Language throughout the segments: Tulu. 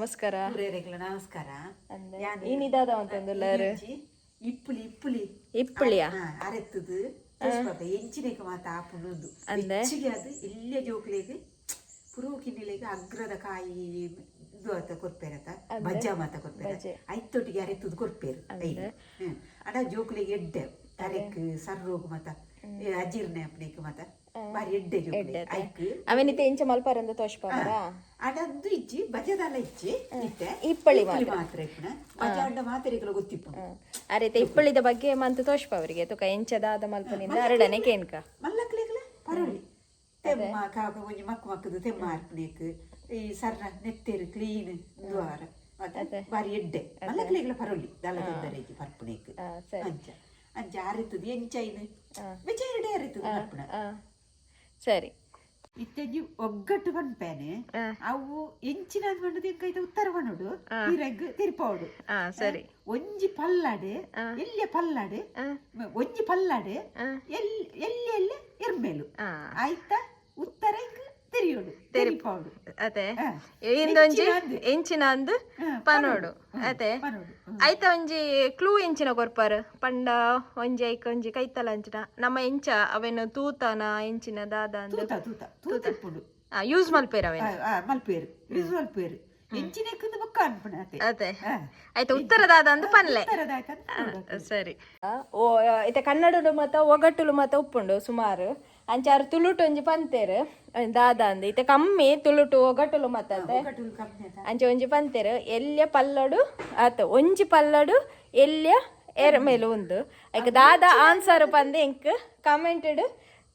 ನಮಸ್ಕಾರ. ಪೂರೆರೆಗ್ಲ ನಮಸ್ಕಾರ. ಅಂದೆ. ಯಾನ್ ಇನಿ ದಾದ ಮಂತೊಂದುಲ್ಲರ್? ಒಂಜಿ ಇಪ್ಪುಲಿ ಇಪ್ಪುಲಿ. ಇಪ್ಪುಳಿಯಾ? ಅರೆತ್ತದು ತೋಜ್ಪಾಪ ಎಂಚಿನೆಕ್ ಮಾತ ಆಪುಂಡು. ಅಂದೆ. ಹೆಚ್ಚಿಗೆ ಅದು ಎಲ್ಯ ಜೋಕ್ಲೆಗ್ ಪುರು ಕಿನ್ನಿಲೆಗ್ ಅಗ್ರದ ಕಾಯಿ ಇದು ಆತ ಕೊರ್ಪೆರತ, ಬಜ್ಜಾ ಮಾತ ಕೊರ್ಪೆರ. ಬಜ್ಜೆ. ಐತೊಟ್ಟಿಗೆ ಅರೆತ್ತದು ಕೊರ್ಪೆರ್ ಐನ್. ಅಡ ಜೋಕ್ಲೆಗ್ ಎಡ್ಡೆ, ತರೆಕ್ ಸರ್ರೋಗು ಮಾತ, ಅಜೀರ್ಣ ಆಪುನೆಕ್ ಮಾತ ಬಾರಿ ಎಡ್ಡೆ ಜೋಕ್ಲೆಗ್ ಐಕ್. ಅವೆನಿತೆ ಎಂಚ ಮಲ್ಪರಂದು ತೋಜ್ಪಾವರಾ? ಅಡದ್ದು ಇಜ್ಜಿ, ಬಜದಲ್ಲ ಇಜ್ಜಿ ಇತ್ತೆ. ಇಪ್ಪಳಿ. ಇಪ್ಪಳಿ ಮಾತ್ರ ಇಪ್ಪುನ. ಬಜಾಂಡ ಮಾತೆರೆಗ್ಲ ಗೊತ್ತಿಪ್ಪುಂಡು. ಅರೆತೆ ಇಪ್ಪಳಿದ ಬಗ್ಗೆ ಮಂತ್ ತೋಜ್ಪಾವರಿಗೆ ತುಕ ಎಂಚ ದಾದ ಮಲ್ಪನಿಂದ ಅರಡನೆ ಕೇನ್ಕ. ಮಲ್ಲಕ್ಲೆಗ್ಲ ಪರೊಲಿ, ತೆಮ್ಮ ಕಾಕ ಒಂಜಿ ಮಕ್ಕು ಮಕ್ಕದು ತೆಮ್ಮ ಆರ್ಪುನೇಕ್, ಈ ಸರ್ರ ನೆತ್ತೆರ್ ಕ್ಲೀನ್ ದ್ವಾರ ಮತ್ತೆ ಬಾರಿ ಎಡ್ಡೆ. ಮಲ್ಲಕ್ಲೆಗ್ಲ ಪರೊಲಿ, ದಾಲ ತೊಂದರೆ ಇಜ್ಜಿ ಪರ್ಪುನೇಕ್. ಸರಿ. ಅಂಚ ಅಂಚ ಅರಿತದ ಎಂಚ ಐನು ಬೆಚ ಎರಡೇ ಅರಿತದ ಪರ್ಪುನ. ಸರಿ. ಇತ್ತೆಂಜಿ ಒಗ್ಗಟ್ಟು ಪನ್ಪೇನೆ, ಅವು ಎಂಚಿನ ಪಂಡದು ಎಂಕೈತ ಉತ್ತರ ಪನೊಡು, ಪಿರಗ್ ತಿರ್ಪೋಡು. ಸರಿ. ಒಂಜಿ ಪಲ್ಲಾಡು ಎಲ್ಯ ಪಲ್ಲಾಡು, ಒಂಜಿ ಪಲ್ಲಾಡು ಎಲ್ಲಿ ಎಲ್ಲಿ ಎಲ್ಲಿ ಎರ್ಮೇಲು. ಆಯ್ತಾ, ಉತ್ತರ ಇಂಕ್ ತೆರಿಯೋಡು, ತೆರಿಪಾವಡು. ಅದೇ, ಇಂದೊಂಜಿ ಎಂಚಿನ ಅಂದ್ ಪನೋಡು ಅದೇ. ಪನೊಡು. ಐತ ಒಂಜಿ ಕ್ಲೂ ಎಂಚಿನ ಕೊರ್ಪಾರ್ ಪಂಡ, ಒಂಜಿ ಐಕ್ ಒಂಜಿ ಕೈತಲ ಅಂಚಿನ ನಮ್ಮ ಎಂಚ ಅವೆನ್ ತೂತಾನ ಎಂಚಿನ ದಾದ ಅಂದ್? ತೂತ ತೂತ ತೂತ ಇಪ್ಪುಂಡು. ಯೂಸ್ ಮಲ್ಪೇರ್ ಅವೆನ್? ಮಲ್ಪೇರು, ಯೂಸ್ ಮಲ್ಪೇರು. ಎಂಚಿನೆಕ್ಕಂದು ಬೊಕ್ಕ ಅನ್ಪುಣ ಅತೆ. ಅದೇ, ಆಯ್ತು, ಉತ್ತರ ದಾದ ಅಂದ್ ಪನ್ಲೆ. ಉತ್ತರದಾಯ್ತ ಅಂತ ಪನೊಡು. ಸರಿ. ಓ ಇತ್ತೆ ಕನ್ನಡಡು ಮತ ಒಗಟ್ಟುಲು ಮತ ಉಪ್ಪುಂಡು ಸುಮಾರು. ಅಂಚಾರು ತುಳುಟು ಒಂಜಿ ಪಂತೇರು ದಾದ ಅಂದ್. ಇತ್ತೆ ಕಮ್ಮಿ ತುಳುಟು ಒಗಟ್ಟುಲು ಮತ ಅತೆ. ಒಗ್ಗಟ್ಟುಲು ಕಮ್ಮಿ ಅತ. ಅಂಚೆ ಒಂಜಿ ಪಂತೇರು, ಎಲ್ಯ ಪಲ್ಲಡು ಆತ, ಒಂಜಿ ಪಲ್ಲಡು ಎಲ್ಯ ಎರ್ಮೇಲು ಉಂದು. ಐಕ್ ದಾದ ಆನ್ಸರ್ ಪಂದ್ ಎಂಕ್ ಕಮೆಂಟೆಡ್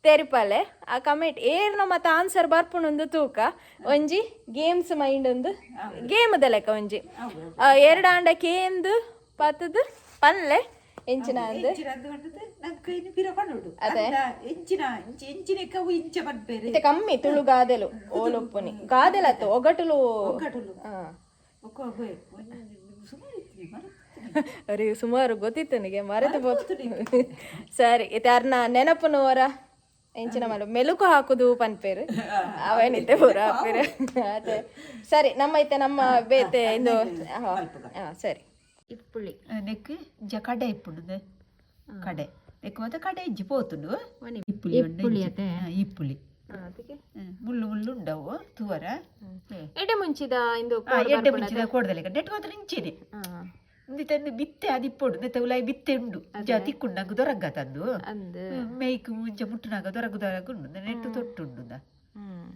ತೆರಿಪಾಲೆ. ಆ ಕಮೆಂಟ್ ಏರ್ನ ಮತ ಆನ್ಸರ್ ಬರ್ಪುಂಡು ತೂಕ. ಒಂಜಿ ಗೇಮ್ಸ್ ಮೈಂಡ್ ಒಂದು ಗೇಮ್ದ ಲೆಕ್ಕ ಒಂಜಿ ಎರಡು ಆಂಡ ಕೇಂದು ಪತ್ತದು ಪನ್ಲೆ ಎಂಚಿನ ಅಂದ್. ಎಂಚಿನ ಅಂದ್ ಪಂಡದು ನಂಕ್ ಇನಿ ಪಿರ ಪನೊಡು ಅಂದ. ಎಂಚಿನ ಎಂಚಿನೆಕ್ಕ ಅವು ಇಂಚ ಪನ್ಪೇರು. ಇತ್ತೆ ಕಮ್ಮಿ ತುಳು ಗಾದೆಲು ಓಲುಪ್ಪುನಿ, ಗಾದೆಲತ್ತು ಒಗಟುಲು. ಒಗ್ಗಟ್ಟುಲು. ಒಕ್ಕ ಒಂಜಿ ಸುಮಾರು ಇತ್ತಿನಿ ಮರತ್ತೀನಿ. ಅರೆ, ಸುಮಾರು ಗೊತ್ತಿತ್ತು ನಿಗೆ, ಮರೆತು ಪೋತು. ಸರಿ, ಇತ್ತೆ ಅರ್ನ ನೆನಪುನವರ ಎಂಚಿನ ಮಲ್ಲ ಮೆಲುಕು ಹಾಕುದು ಪನ್ಪೇರು, ಅವೇನಿತ್ತೆ ಪೂರ ಹಾಪೇರು ಅದೇ. ಸರಿ, ನಮ್ಮ ಇತ್ತೆ ನಮ್ಮ ಬೇತೆ ಇಂದು. ಸರಿ, ಇಪ್ಪುಳಿ. ನೆಕ್ ಇಂಚ ಕಡೆ ಇಪ್ಪುಂಡು, ಕಡೆ ನೆಕ್ ಮಾತ ಕಡೆ ಇಜ್ಜಿ ಪೋತುಂಡು. ಇಪ್ಪುಲಿ ಉಂಡು ಇಂಚ. ಇಪ್ಪುಲಿ. ಮುಳ್ಳು ಮುಳ್ಳು ಉಂಡವು ತೂವರ. ಎಡೆ ಮುಂಚಿದ ಇಂದು. ಎಡ್ಡೆ ಮುಂಚಿದ ಕೋಡ್ದಲೆಕ್ಕ ನೆಟ್ ಮಾತ್ರ ಇಂಚೆನೆ. ಇಂದಿತಂದು ಬಿತ್ತೆ ಅದಿಪ್ಪೊಡು, ನೆತ್ತ ಉಲಾಯಿ ಬಿತ್ತೆ ಉಂಡು. ಇಂಚ ತಿಕ್ಕುಂಡು ನಂಗೆ ದೊರಗ್ಗ ತಂದು. ಅಂದ್. ಮೇಯ್ಕ್ ಮುಂಚೆ ಮುಟ್ಟುನಾಗ ದೊರಗು ದೊರಗು ಉಂಡು, ನೆಟ್ಟು ತೊಟ್ಟುಂಡು,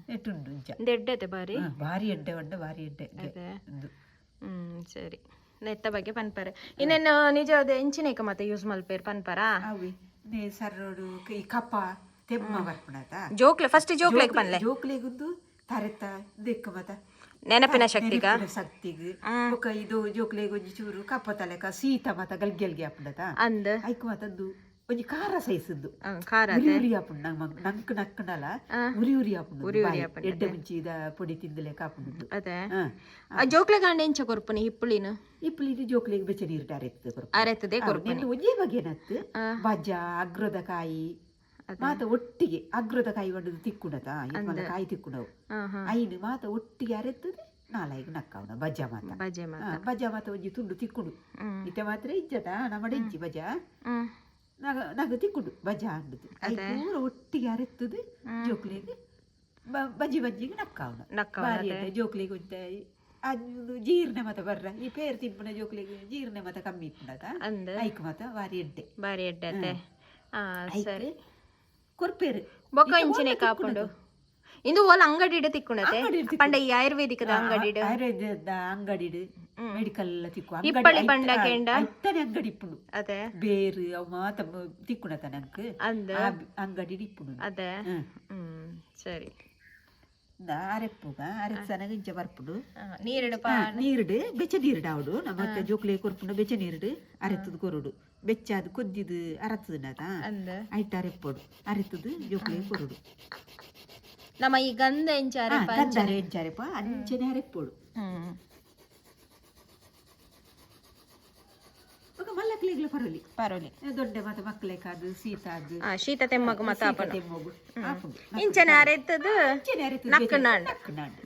ನೆಟ್ಟುಂಡು ಇಂಚ. ಇಂದು ಎಡ್ಡೆತೆ ಬಾರಿ. ಭಾರಿ ಎಡ್ಡೆ ಉಂಡು, ಭಾರಿ ಎಡ್ಡೆ ಅದೇ. ಉಂದು. ಸರಿ, ನೆತ್ತ ಬಗ್ಗೆ ಪನ್ಪರೆ. ಇನ್ನೇನು ನಿಜವಾದ ಎಂಚಿನೇಕ ಮತ್ತೆ ಯೂಸ್ ಮಲ್ಪೇರು ಪನ್ಪರಾ? ಅವೆ ನೇ ಸರ್ರೋಡು ಈ ಕಪ ತೆಮ್ಮ ಬರ್ಪುಣತ. ಜೋಕ್ಲೆ, ಫಸ್ಟ್ ಜೋಕ್ಲೆಗ್ ಪನ್ಲೆ. ಜೋಕ್ಲೆಗುಂದು ತರೆತ ದೆಕ್ಕ ಮತ. ನೆನಪಿನ ಶಕ್ತಿಗ. ನೆನಪಿನ ಶಕ್ತಿಗ್. ಬೊಕ್ಕ ಇದು ಜೋಕ್ಲೆಗ್ ಒಂಜಿ ಚೂರು ಕಪ್ಪ ತಲೆಕ ಶೀತ ಮತ ಗಲ್ಗೆಲ್ಗೆ ಆಪುಂಡತ. ಅಂದ್. ಐಕ್ ಮತಂದು ಒಂಜಿ ಖಾರ ಸೈಸದ್ದು. ಖಾರ. ಉರಿ ಉರಿ ಆಪುಂಡು ನಂಗ್ ನಂಕ್ ನಕ್ಕುಂಡಲ ಉರಿ ಉರಿ ಆಪುಂಡು ಬಾಯಿ. ಎಡ್ಡೆ ಮುಂಚಿದ ಪೊಡಿ ತಿಂದಲೆಕ ಆಪುಂಡು. ಅದೇ, ಆ ಜೋಕ್ಲೆ ಗಾಂಡ ಎಂಚ ಕೊರ್ಪುನಿ ಹಿಪ್ಪುಳಿನ? ಇಪ್ಪುಲಿ ಜೋಕ್ಲೆಗ್ ಬೆಚ್ಚ ನೀರು ಅರೆತ್ತದ ಕೊರ್ಪುನಿ. ಅರೆತ್ತದೇ ಕೊರ್ಪುನಿ. ನೆಂದು ಒಂಜೇ ಬಗೆನತ್ತು, ಬಜ ಅಗ್ರದ ಕಾಯಿ ಮಾತ ಒಟ್ಟಿಗೆ. ಅಗ್ರದ ಕಾಯಿ ಒಂಡದು ತಿಕ್ಕುಂಡತ, ಮಲ್ಲ ಕಾಯಿ ತಿಕ್ಕುಂಡವು. ಹಾ ಹಾ ಐನು ಮಾತ ಒಟ್ಟಿಗೆ ಅರೆತ್ತದ ನಾಲಾಯಿಗ್ ನಕ್ಕವನ ಬಜ ಮಾತ. ಬಜೆ ಮಾತ. ಬಜ ಮಾತ ಒಂಜಿ ತುಂಡು ತಿಕ್ಕುಂಡು. ಇತ್ತೆ ಮಾತ್ರ ಇಜ್ಜತ ನಮ್ಮಡೆ, ಇಜ್ಜಿ ಬಜ. ನಗ ನಗ ತಿಕ್ಕುಂಡು ಬಜ ಅಂಡದು. I ಪೂರ ಒಟ್ಟಿಗೆ ಅರೆತ್ತದು ಜೋಕ್ಲೆಗ್ ಬಜ್ಜಿ ಬಜ್ಜಿಗೆ ನಕ್ಕಾವನ. ನಕ್ಕಾವನ. ಬಾರಿ ಎಡ್ಡೆ ಜೋಕ್ಲೆಗ್. ಒಂತೆ ಅದು ಜೀರ್ಣ ಮತ ಬರ್ರ, ಈ ಪೇರ್ ತಿನ್ಪುನ ಜೋಕ್ಲೆಗ್ ಜೀರ್ಣ ಮತ ಕಮ್ಮಿ ಇಪ್ಪುಂಡತ. ಅಂದ್. ಐಕ್ ಮಾತ ಬಾರಿ ಎಡ್ಡೆ. ಬಾರಿ ಎಡ್ಡೆ ಅತ್ತೆ. ಸರಿ. ಕೊರ್ಪೇರು. ಬೊಕ್ಕ ಇಂಚಿನೆ ಕಾಪುಂಡು ಇಂದು ಓಲ ಅಂಗಡಿಡ್ ತಿಕ್ಕುಂಡತೆ? ಪಂಡ ಈ ಆಯುರ್ವೇದಿಕದ ಅಂಗಡಿಡ್? ಆಯುರ್ವೇದದ ಅಂಗಡಿಡ್, ಮೆಡಿಕಲ್ ತಿಕ್ಕು. ಇಪ್ಪಳಿ ಪಂಡ ಕೇಂಡ? ಐತನೆ ಅಂಗಡಿ ಇಪ್ಪುಂಡು. ಅದೇ. ಬೇರು ಅವು ಮಾತ ತಿಕ್ಕುಂಡತ ನಂಕ್. ಅಂದ್. ಅಂಗಡಿ ಇಪ್ಪುಂಡು. ಅದೇ. ಸರಿ. ಅರೆಪ್ಪುಗ ಅರೆಪ್ಸನಗ ಇಂಚ ಬರ್ಪುಂಡು. ನೀರಿಡು? ನೀರುಡು, ಬೆಚ್ಚ ನೀರುಡು ಆವಡು. ನಮ್ಮ ಮತ್ತೆ ಜೋಕ್ಲೆ ಕೊರ್ಪುಂಡು, ಬೆಚ್ಚ ನೀರುಡು ಅರೆತ್ತದು ಕೊರಡು. ಬೆಚ್ಚ ಅದು ಕೊದ್ದಿದು ಅರತ್ತದ. ಅಂದ್. ಐಟ್ ಅರೆಪ್ಪೊಡು, ಅರೆತ್ತದು ಜೋಕ್ಲೆ ಕೊರಡು. ನಮ್ಮ ಈ ಗಂಧ ಎಂಚ ಅರೆಪ? ಗಂಧ ಎಂಚ ಅರೆಪ ಅಂಚನೆ ಅರೆಪ್ಪೊಡು. ಬೊಕ ಮಲ್ಲಕ್ಲೆಗ್ಲ ಪರೊಲಿ. ಪರೋಲಿ. ದೊಡ್ಡ ಮತ ಮಕ್ಕಳಿಗೆ ಶೀತ ಅದು. ಶೀತ ತೆಮ್ಮಗು ಮತ ಆಪುಂಡು. ತೆಮ್ಮಗು ಆಪುಂಡು. ಇಂಚನೆ ಅರೆತ್ತದು. ಅಂಚನೆ ಅರೆತ್ತದು. ನಕ್ಕುಂಡಾಂಡ್. ನಕ್ಕುಂಡಾಂಡ್.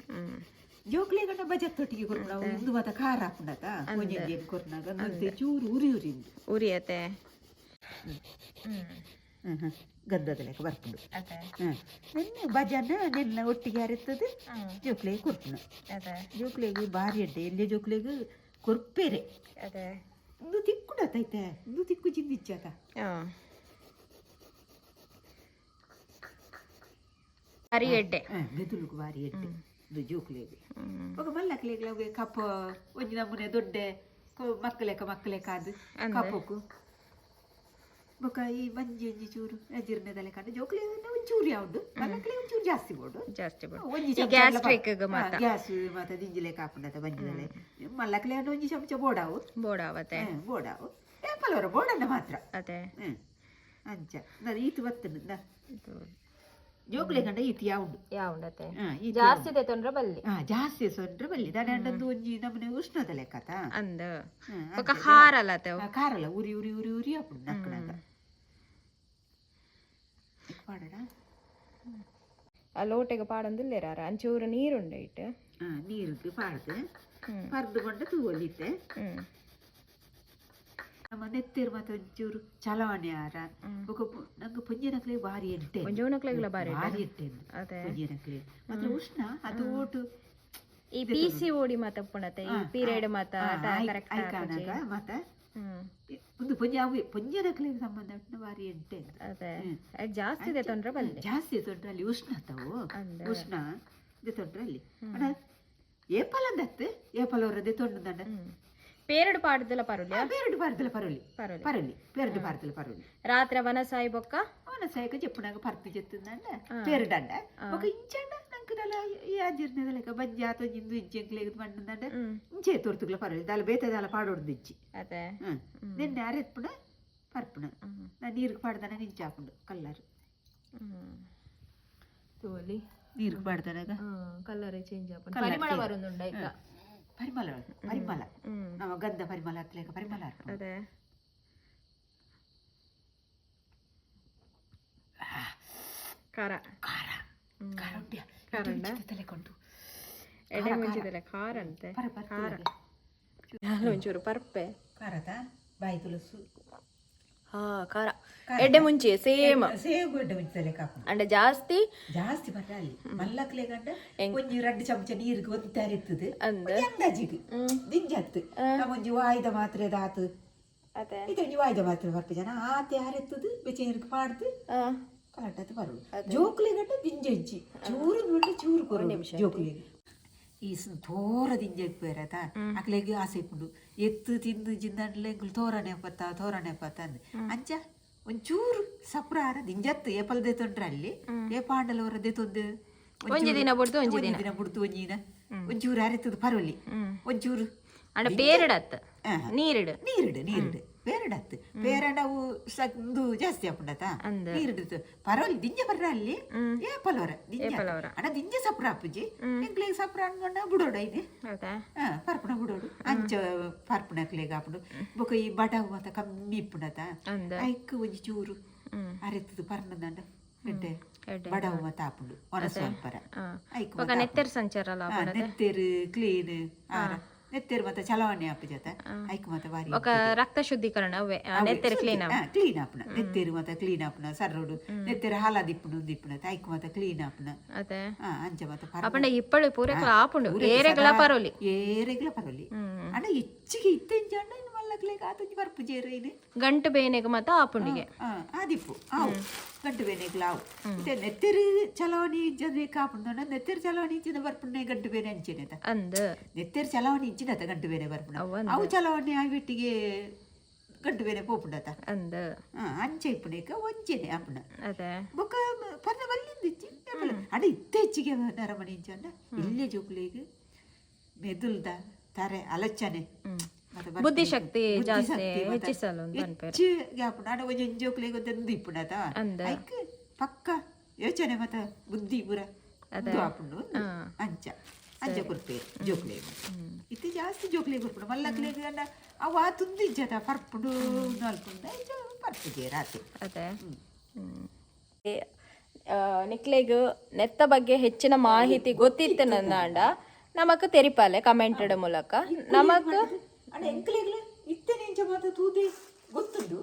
ಜೋಕ್ಲೆಗಂಡ ಬಜತ್ತೊಟ್ಟಿಗೆ ಕೊರ್ಪುನ ಉಂದು ಮಾತ ಖಾರ ಹಾಪುಂಡತ ಒಂಜೊಂಜಿ ಕೊರ್ನಾಗ ಮತ್ತೆ ಚೂರು ಉರಿ ಉರಿಂದು. ಉರಿಯತೆ. ಹ್ಮ್ ಹ್ಮ್, ಗಂಧದ ಲೆಕ್ಕ ಬರ್ಪುಂಡು. ಅದೇ. ಹ್ಮ್, ನಿನ್ನೆ ಬಜನ ನಿನ್ನ ಒಟ್ಟಿಗೆ ಅರೆತ್ತದು ಜೋಕ್ಲೆಗೆ ಕೊರ್ಪುನ. ಅದೇ. ಜೋಕ್ಲೆಗ್ ಬಾರಿ ಎಡ್ಡೆ, ಎಲ್ಲಿ ಜೋಕ್ಲೆಗ್ ಕೊರ್ಪೇರೆ. ಅದೇ. ಇಂದು ತಿಕ್ಕುಂಡತೈತೆ, ಇಂದು ತಿಕ್ಕು ಚಿಂದಿಚ್ಚಾತ. ಬಾರಿ ಎಡ್ಡೆ. ಮೆದುಳುಗು ಬಾರಿ ಎಡ್ಡೆ ಇದು ಜೋಕ್ಲೆಗ್. ఒక ಮಲ್ಲಕ್ಲೆಗ್ಲ ಅವೆ ಕಪ್ಪ ಒಂಜಿ ನಮೂನೆ ದೊಡ್ಡ ಮಕ್ಕಲೆಕ ಮಕ್ಕಲೆಕ ಅದು ಕಪ್ಪಕು. ಬೊಕ ಈ ಮಂಜಿ ಒಂಜಿ ಚೂರು ಅಜೀರ್ಣದ ಲೆಕ್ಕ ಜೋಕ್ಲೆ ಒಂಚೂರು ಯಾವ್ದು, ಮಲ್ಲಕ್ಲೆ ಒಂಚೂರು ಜಾಸ್ತಿ ಬೋಡು. ಜಾಸ್ತಿ ಬಿಡು. ಒಂಜಿ ಈ ಗ್ಯಾಸ್ಟ್ರಿಕ್ ಮಾತ. ಗ್ಯಾಸ್ ಮಾತ ದಿಂಜಿ ಲೆಕ್ಕ ಹಾಪುಂಡತ ಬಂಜಿದಲೆ. ಮಲ್ಲಕ್ಲೆ ಒಂಜಿ ಚಮಚ ಬೋಡಾವು. ಬೋಡಾವತೆ. ಬೋಡಾವು, ಏಪಲವರ ಬೋಡನ್ನ ಮಾತ್ರ. ಅದೇ. ಅಂಚ ನಾನು ಈತು ಬತ್ತನು ಜೋಕ್ಲೆ ಕಂಡ ಈತು ಯಾವುಂಡು. ಯಾವುಂಡತೆ. ಈತು. ಜಾಸ್ತಿ ತೊಂದ್ರೆ ಬಲ್ಲಿ. ಹಾ, ಜಾಸ್ತಿ ಸೊಂಡ್ರೆ ಬಲ್ಲಿ ದಾನೆ ಒಂಜಿ ನಮನೆ ಉಷ್ಣದ ಲೆಕ್ಕತ. ಅಂದ ಬೊಕ ಖಾರ ಅಲ್ಲ. ಖಾರಲ್ಲ, ಉರಿ ಉರಿ ಉರಿ ಉರಿ ಆಪುಂಡು ನಕ್ಕನಾಗ ಪಾಡಡ. ಆ ಲೋಟೆಗೆ ಪಾಡೊಂದಿಲ್ಲೇರ, ಅಂಚೂರು ನೀರುಂಡು ಇಟ್ಟು. ನೀರಿಗೆ ಪಾಡ್ದು ಪರ್ದು ಕೊಂಡ ತೂವೊಲಿತ್ತೆ. ನಮ್ಮ ನೆತ್ತೇರು ಮಾತ ಒಂಚೂರು ಚಲವಾಣೆ ಆರ ಬೊಕ ನಂಗೆ ಪೊಂಜನಕ್ಲೆ ಬಾರಿ ಎಡ್ಡೆ. ಒಂಜೋನಕ್ಲೆಗ್ಲ ಬಾರಿ. ಬಾರಿ ಎಡ್ಡೆ. ಅದೇ. ಪೊಂಜನಕ್ಲೆ ಮಾತ್ರ ಉಷ್ಣ ಅದು ಓಟು. ಈ PCOD ಮಾತ ಉಪ್ಪುಂಡತೆ, ಈ ಪೀರಿಯಡ್ ಮಾತ ಕರೆಕ್ಟ್. ಐಕಾನಾಗ ಮಾತ ಒಂದು ಪೊಂಜ ಅವು ಪೊಂಜನಕ್ಲೆಗ್ ಸಂಬಂಧ ಬಾರಿ ಎಡ್ಡೆ. ಅದೇ, ಅದ್ ಜಾಸ್ತಿ ಇದೆ ತೊಂದ್ರೆ ಬಲ್ಲಿ. ಜಾಸ್ತಿ ತೊಂದ್ರೆ ಅಲ್ಲಿ ಉಷ್ಣ ತಾವು. ಅಂದ. ಉಷ್ಣ ಇದೆ ತೊಂದ್ರೆ ಅಲ್ಲಿ ಅಣ್ಣ ಏಪಲ್ ಅಂದತ್ತು ಏಪಲ್ ಅವರದ್ದೇ ತೊಂಡು. ಪೇರಡು ಪಾಡ್ದಲ ಪರುಲ್ಯ. ಪೇರಡು ಬಾರ್ದಲ ಪರೊಲಿ. ಪರೊಲಿ. ಪರೊಲಿ, ಪೇರಡು ಬಾರ್ದಲ ಪರೊಲಿ. ರಾತ್ರಿ ವನಸಾಯಿ ಬೊಕ್ಕ. ಅವನ ಸಾಯಕ ಚೆಪ್ಪುನಾಗ ಪರ್ತು ಚೆತ್ತುಂದಂಡ ಪೇರಡಂಡ ಬೊಕ ಇಂಚಂಡ ನಂಕ್ ದಲ ಈ ಅಜೀರ್ಣದ ಲೆಕ್ಕ ಬಂಜಿ ಆತ ಇಂದು ಇಂಚೆಂಕ್ಲೆಗ್ ಮಣ್ಣಂದಂಡ ಇಂಚೆ ತೋರ್ತುಗ್ಲ ಪರೊಲಿ ದಾಲ ಬೇತೆ ದಾಲ ಪಾಡೊಡ್ದು ಇಜ್ಜಿ. ಅದೇ. ನಿನ್ನೆ ಅರೆತ್ಪುಣ ಪರ್ಪುಣ ನಾ ನೀರಿಗೆ ಪಾಡ್ದನ ಇಂಚ ಹಾಪುಂಡು ಕಲ್ಲರ್. ತೋಲಿ. ನೀರಿಗೆ ಪಾಡ್ದನಾಗ ಕಲರ್ ಚೇಂಜ್ ಆಪುಂಡು, ಪರಿಮಳ ಬರುಂದುಂಡ ಐತ. ಪರಿಮಳ ಪರಿಮಳ ನಮ್ಮ ಗಂಧ ಪರಿಮಳ ಹತ್ಲೇಕ ಪರಿಮಳ ಆರ್ಪುಂಡು. ಅದೇ. ಖಾರ. ಖಾರ ಖಾರ ಉಂಟ್ಯಾ? ಖಾರ ಉಂಡಾ? ತಲೆ ಕೊಂಡು. ಎಡೆ ಮುಂಚಿದಲ್ಲ ಖಾರ ಅಂತೆ. ಪರ ಪರ. ನಾನು ಒಂಚೂರು ಪರ್ಪೆ. ಖಾರದ ಬಾಯಿ ತುಳಸು. ಹಾ, ಖಾರ ಎಡ್ಡೆ ಮುಂಚೆ ಸೇಮ್. ಸೇವ್ ಎಡ್ಡೆ ಮುಂಚೆ ತಲೆ ಕಾಪು. ಅಂಡ ಜಾಸ್ತಿ. ಜಾಸ್ತಿ ಬರ್ರ ಅಲ್ಲಿ ಮಲ್ಲಕ್ಲೆ ಗಂಡ ಒಂಜಿ ರಡ್ಡು ಚಮಚ ನೀರಿಗೆ ಒಂದು ತರಿತ್ತದು. ಅಂದ್. ಅಂದಾಜಿಗೆ ದಿಂಜತ್ತು ನಮ್ಮ ಒಂಜಿ ವಾಯ್ದ ಮಾತ್ರೆ ದಾತು. ಅದೇ. ಇದು ಒಂಜಿ ವಾಯ್ದ ಮಾತ್ರೆ ಬರ್ಪ ಜನ ಆತೆ ಅರೆತ್ತದು ಬೆಚ್ಚ ನೀರಿಗೆ ಪಾಡ್ದು ಕಲಾಟತ್ತು ಬರುದು. ಜೋಕ್ಲೆ ಗಂಡ ದಿಂಜ ಇಜ್ಜಿ, ಚೂರು ನೋಡ್ಲಿ ಚೂರು ಕೊರು ಜೋಕ್ಲೆಗ್. ಈ ತೋರ ದಿಂಜ ಇಪ್ಪೇರತ ಅಕ್ಲೆಗ್ ಆಸೆ ಇಪ್ಪುಂಡು ಎತ್ತು ತಿಂದು ಜಿಂದಂಡ್ಲೆ ಎಂಕುಲು ತೋರಣೆ ಪತ್ತ ತೋರಣೆ ಪತ್ತ ಅಂದ್. ಅಂಚ ಒಂಚೂರು ಸಪ್ರ ಆರ ದಿಂಜತ್ತು ಏಪಲ್ ದೆತೊಂಡ್ರೆ ಅಲ್ಲಿ ಏಪಾಂಡಲ ಅವರ ದೆತೊಂದು. ಒಂಜಿ ದಿನ ಬುಡ್ದು ಒಂಜಿ. ಒಂಜಿ ದಿನ ಬುಡ್ದು ಒಂಜಿ ದಿನ ಒಂಚೂರು ಅರೆತ್ತದು ಪರೊಲಿ ಒಂಚೂರು. ಅಂಡ ಪೇರಡತ್ ನೀರಿಡು. ನೀರಿಡು ನೀರಿಡು ಪೇರಡತ್ತು ಪೇರಡ ಅವು ಇಂದು ಜಾಸ್ತಿ ಆಪುಂಡತ. ಅಂದ್. ನೀರಿಡು ಪರೊಲಿ ದಿಂಜ ಬರ್ರ ಅಲ್ಲಿ ಏಪಲವರ ದಿಂಜ. ಏಪಲವರ. ಅಣ್ಣ ದಿಂಜ ಸಪ್ರ ಆಪುಜಿ ಎಂಕ್ಲೆಗ್ ಸಪ್ರ ಅನ್ಕೊಂಡ ಬುಡೋಡು ಐನೆ. ಅದೇ. ಪರ್ಪುಣ ಬುಡೋಡು ಅಂಚ ಪರ್ಪುಣಕ್ಲೆಗ್ ಆಪುಂಡು. ಬೊಕ ಈ ಬಡವು ಮಾತ ಕಮ್ಮಿ ಇಪ್ಪುಂಡತ. ಅಂದ್. ಐಕ್ ಒಂಜಿ ಚೂರು ಅರೆತ್ತದು ಪರ್ನದಂಡ ಎಡ್ಡೆ. ಎಡ್ಡೆ. ಬಡವು ಮಾತ ಆಪುಂಡು ಒಣ ಸ್ವಲ್ಪರ ಐಕ್. ಬೊಕ ನೆತ್ತೆರ್ ಸಂಚಾರ ಅಲ್ಲ. ನೆತ್ತೆರು ಕ್ಲೀನ್ ಆರ ನೆತ್ತೆರು ಮಾತ ಚಲವಾಣೆ ಆಪುಜತ ಐಕ್ ಮಾತ ಬಾರಿ. ಬೊಕ ರಕ್ತ ಶುದ್ಧೀಕರಣ ಅವೇ ನೆತ್ತೆರ್ ಕ್ಲೀನ್. ಕ್ಲೀನ್ ಆಪುನ ನೆತ್ತೆರು ಮಾತ ಕ್ಲೀನ್ ಆಪುನ ಸರ್ರೋಡು ನೆತ್ತೆರು ಹಾಲಾದಿಪ್ಪುಂಡು ದಿಪ್ಪುನ ಐಕ್ ಮಾತ ಕ್ಲೀನ್ ಆಪುನ. ಅದೇ. ಅಂಚ ಮಾತ. ಅಪಂಡ ಇಪ್ಪಳು ಪೂರೆಕ್ಲ ಆಪುಂಡು, ಏರೆಗ್ಲ ಪರೋಲಿ. ಏರೆಗ್ಲ ಪರೋಲಿ. ಅಣ್ಣ ಹೆಚ್ಚಿಗೆ ಇತ್ತೆಂಜಾಂಡ ಇನ್ನು ಮಲ್ಲಕ್ಲೆಗ್ ಆತೊಂಜಿ ಬರ್ಪುಜೇರು ಇನ್ನು. ಗಂಟು ಬೇನೆಗ್ ಮಾತ ಆಪುಂಡಿಗೆ. ಆದಿಪ್ಪು ಆವು ಗಂಟು ಬೇನೆಗ್ಲ ಆವು. ಇತ್ತೆ ನೆತ್ತೆರು ಚಲವಾಣಿ ಇಜ್ಜದೆ ಕಾಪುಂಡು, ನೆತ್ತೆರು ಚಲವಾಣಿ ಇಜ್ಜದ ಬರ್ಪುಂಡೆ ಗಂಟು ಬೇನೆ ಅಂಚೆನೆತ. ಅಂದ್. ನೆತ್ತೆರು ಚಲವಾಣಿ ಇಜ್ಜಿನತ ಗಂಟು ಬೇನೆ ಬರ್ಪುಂಡು. ಅವು ಚಲವಾಣಿ ಆಯ್ಬಿಟ್ಟಿಗೆ ಗಂಟು ಬೇನೆ ಪೋಪುಂಡತ. ಅಂದ್. ಅಂಚೆ ಇಪ್ಪುನೇಕ ಒಂಜೆನೆ ಆಪುಂಡ. ಅದೇ. ಬೊಕ ಪರ್ನ ಬಲ್ಲಿಂದ ಇಜ್ಜಿ ಅಡ ಇತ್ತೆ ಹೆಚ್ಚಿಗೆ ನರಮಣಿ ಇಂಚಂಡ ಇಲ್ಲೇ ಜೋಕುಲೆಗ್ ಮೆದುಲ್ದ ತರೆ ಅಲಚನೆ ಮತ್ತೆ ಬರ್ಪುಂಡು. ಬುದ್ಧಿಶಕ್ತಿ ಜಾಸ್ತಿ ಬುದ್ಧಿಶಕ್ತಿ ಮತ್ತೆ ಹೆಚ್ಚಿಸಲು ಅಂತ ಅನ್ಪೇರು. ಹೆಚ್ಚಿಗೆ ಆಪುಂಡು. ಅಡ ಒಂಜಿ ಒಂಜಿ ಜೋಕುಲೆಗ್ ಒಂದೊಂದು ಇಪ್ಪುಂಡತ. ಅಂದ್. ಐಕ್ ಪಕ್ಕ ಯೋಚನೆ ಮತ್ತ ಬುದ್ಧಿ ಪೂರ ಉಂದು ಆಪುಂಡು. ಅಂಚ ಅಂಚ ಕೊರ್ಪೇರು ಜೋಕುಲೆಗ್. ಇತ್ತೆ ಜಾಸ್ತಿ ಜೋಕುಲೆಗ್ ಕೊರ್ಪುಂಡು. ಮಲ್ಲಕ್ಲೆಗ್ ಅಂಡ ಅವು ಆತುಂದು ಇಜ್ಜತ ಪರ್ಪುಂಡು ನಲ್ಪುಂಡು ಅಂಚ ಪರ್ಪುಜೆ ರಾತ್ರಿ. ಅದೇ. ನಿಕ್ಲೆಗ್ ನೆತ್ತ ಬಗ್ಗೆ ಹೆಚ್ಚಿನ ಮಾಹಿತಿ ಗೊತ್ತಿತ್ತು ನಂದಾಂಡ ನಮಕ್ ತೆರಿಪಾಲೆ ಕಮೆಂಟ್ ಮೂಲಕ ನಮಕ್. ಅಣ್ಣ, ಎಂಕ್ಲೆಗ್ಲ ಇತ್ತನೆ ಇಂಚ ಮಾತ ತೂದೆ ಗೊತ್ತುಂಡು.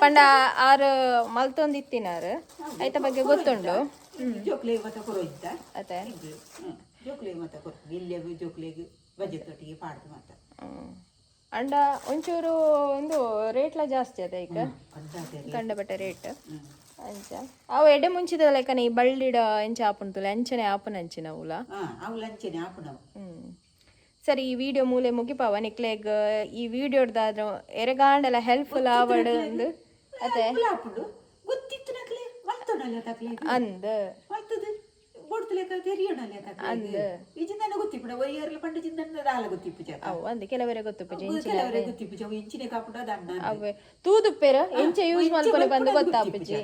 ಪಂಡ ಆರು ಮಲ್ತೊಂದಿತ್ತಿನಾರು, ಐತ ಬಗ್ಗೆ ಗೊತ್ತುಂಡು. ಜೋಕ್ಲೆಗ್ ಮಾತ ಕೊರೋ ಇತ್ತ. ಅತೆ. ಜೋಕ್ಲೆಗ್ ಮಾತ ಕೊರು, ಇಲ್ಲೇ ಜೋಕ್ಲೆಗ್ ಬಜೆ ತೊಟ್ಟಿಗೆ ಪಾಡ್ದು ಮಾತ. ಅಂಡ ಒಂಚೂರು ಒಂದು ರೇಟ್ಲ ಜಾಸ್ತಿ ಅದ ಈಗ. ಅಂದಾಜೆ. ಕಂಡಪಟ್ಟೆ ರೇಟ್ ಅಂಚ. ಅವು ಎಡೆ ಮುಂಚಿದ ಲೆಕ್ಕನೆ ಈ ಬಳ್ಳಿಡ ಎಂಚ ಆಪುಂತುಲೆ ಅಂಚನೆ ಆಪುನಂಚಿನ ಅವುಲ. ಹಾ, ಅವು ಲಂಚನೆ ಆಪುನವು. ಸರಿ, ಈ ವಿಡಿಯೋ ಮೂಲೆ ಮುಗಿಪಾವ. ನಿಕ್ಲೆಗ್ ಈ ವಿಡಿಯೋಡ್ದಾದ್ರು ಎರೆಗಾಂಡಲ ಹೆಲ್ಪ್ಫುಲ್ ಆವಡ್ ಅಂದ್ ಅತೆ. ಆಪುಂಡು, ಗೊತ್ತಿತ್ತು ನಕ್ಲೆ ಮಲ್ತೊನಲ್ಲ ತಕ್ಲೆ. ಅಂದ್. ಮಲ್ತದು ಬೊಡ್ತುಲೆಕ ತೆರಿಯೋಣಲ್ಲ ತಕ್ಲೆ. ಈ ಜಿಂದನ ಗೊತ್ತಿಪ್ಪುಡ ಒರಿಯರ್ಲ ಪಂಡ ಜಿಂದನ ದಾಲ ಗೊತ್ತಿಪ್ಪು ಜಾತ. ಅವು ಅಂದ್, ಕೆಲವರೆ ಗೊತ್ತುಪ್ಪುಜಿ. ಕೆಲವರೆ ಗೊತ್ತಿಪ್ಪು, ಅವು ಇಂಚಿನೆ ಕಾಪುಡ ದಣ್ಣ. ಅವೇ ತೂದುಪ್ಪೆರ್, ಎಂಚ ಯೂಸ್ ಮಲ್ಪೊಲಿ ಬಂದು ಗೊತ್ತಾಪುಜಿ.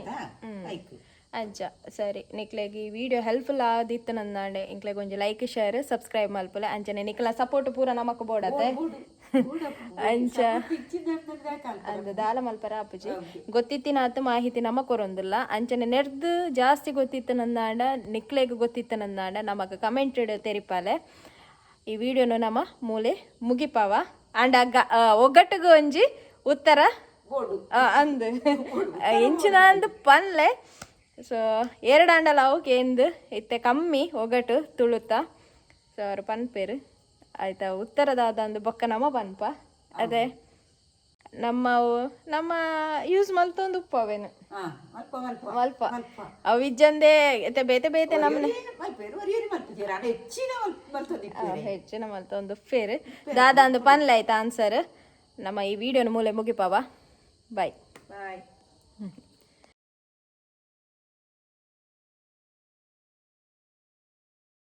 ಐಕ್. ಅಂಚ. ಸರಿ, ನಿಕ್ಲೆಗ್ ಈ ವಿಡಿಯೋ ಹೆಲ್ಪ್ಫುಲ್ ಆದಿತ್ತು ನಂದಾಂಡೆ ಇಂಕ್ಲೆಗ್ ಒಂಜಿ ಲೈಕ್, ಶೇರ್, ಸಬ್ಸ್ಕ್ರೈಬ್ ಮಲ್ಪುಲೆ. ಅಂಚನೆ ನಿಕ್ಲ ಸಪೋರ್ಟ್ ಪೂರ ನಮಕ್ ಬೋಡತೆ. ಅಂಚ. ಅಂದ್, ದಾಲ ಮಲ್ಪರ ಆಪುಜಿ. ಗೊತ್ತಿತ್ತಿನಾತ್ ಮಾಹಿತಿ ನಮ ಕೊರೊಂದುಲ್ಲ. ಅಂಚನೆ ನೆರ್ದ್ ಜಾಸ್ತಿ ಗೊತ್ತಿತ್ತು ನಂದಾಂಡ, ನಿಕ್ಲೆಗ್ ಗೊತ್ತಿತ್ತು ನಂದಾಂಡ ನಮಕ್ ಕಮೆಂಟ್ ತೆರಿಪಾಲೆ. ಈ ವಿಡಿಯೋನು ನಮ ಮೂಲೆ ಮುಗಿಪಾವ. ಆಂಡ ಒಗ್ಗಟ್ಟಿಗೆ ಒಂಜಿ ಉತ್ತರ ಬೋಡು. ಅಂದ್, ಇಂಚಿನ ಅಂದ್ ಪನ್ಲೆ. ಸೊ ಎರಡಾಂಡಲ ಅವು ಕೇಂದ್ ಇತ್ತೆ ಕಮ್ಮಿ ಒಗಟು ತುಳುತ. ಸೊ ಅವ್ರು ಪನ್ಪೇರು ಆಯ್ತಾ, ಉತ್ತರದಾದ ಅಂದ್ ಬೊಕ್ಕ ನಮ ಪನ್ಪ. ಅದೇ ನಮ್ಮ ಅವು ನಮ್ಮ ಯೂಸ್ ಮಲ್ತೊಂದು ಉಪ್ಪವೇನು. ಹಾ, ಮಲ್ಪ ಮಲ್ಪ. ಮಲ್ಪ. ಮಲ್ಪ. ಅವು ಇಜ್ಜಂದೆ ಇತ್ತೆ ಬೇತೆ ಬೇತೆ ನಮ್ಮನೆ ಮಲ್ಪೇರು, ಒರಿಯರಿ ಮಲ್ಪುಜೆರ್, ಆಂಡ ಹೆಚ್ಚಿನ ಮಲ್ತೊಂದಿಪ್ಪೆರ್. ಹೆಚ್ಚಿನ ಮಲ್ತೊಂದು ಉಪ್ಪೇರು. ದಾದ ಅಂದ್ ಪನ್ಲೆ ಆಯ್ತಾ ಆನ್ಸರ್. ನಮ್ಮ ಈ ವಿಡಿಯೋನ ಮೂಲೆ ಮುಗಿಪಾವ. ಬಾಯ್. ಬಾಯ್.